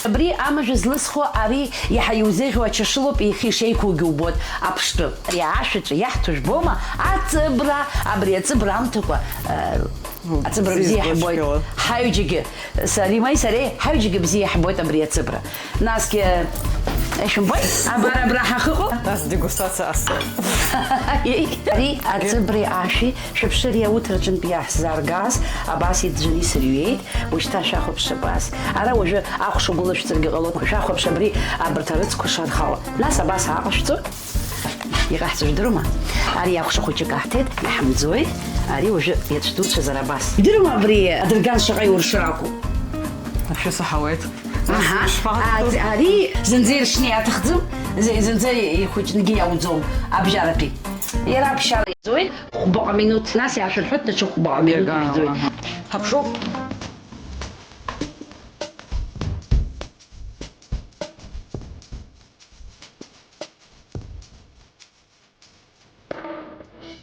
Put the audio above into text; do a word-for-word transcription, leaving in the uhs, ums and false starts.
Абри амажә злысхуа ари иаҳа иузеиӷьу ачашылоуп, иахьа ишеиқәугьы убоит аԥштәы. Ари ашәаҿы иаҳҭо жәбома? Аҵыбра, абри аҵыбра амҭакәа, э, аҵыбра бзиа ҳбоит. Ҳаҩџьагьы, Саримеи сареи, ҳаҩџьагьы бзиа ҳбоит абри аҵыбра. Насгьы, ишәымбои, абар абра ҳахыҟоу. Нас дегустациа ас. Ари аҵыбреи ашәи, шәыԥшыри ауҭраҿынтә иаҳзааргаз, абас иӡәӡәаны исырҩеит, ушьҭа шәахәаԥш абас. Ара уажәы ахәша гәылышәҵаргьы ҟалоит, шәахәаԥш абри абарҭ арыцқәа шархало. Нас абас ааҟашәҵо, иҟаҳҵо жәдырума? Ари ахәша хәыҷык аҳҭеит, иҳамӡоит, ари уажәы иацәдуцәазар абас. Идырума абри адырган шаҟа иуршыр акәу? Ашәы саҳауеит. Аҳа. Ишԥаҟаҵатәу? А, ари зынӡа иршны иаҭахӡам, зы-, зынӡа ихәыҷнгьы иауӡом абжьаратәи. Иара аԥшьара иаӡуеит, хәбаҟа минуҭ, нас иаашәырҳәоит, даҽа хәбаҟа минуҭ Иага, ижәӡуеит. Аҳа. Ҳаԥшуп.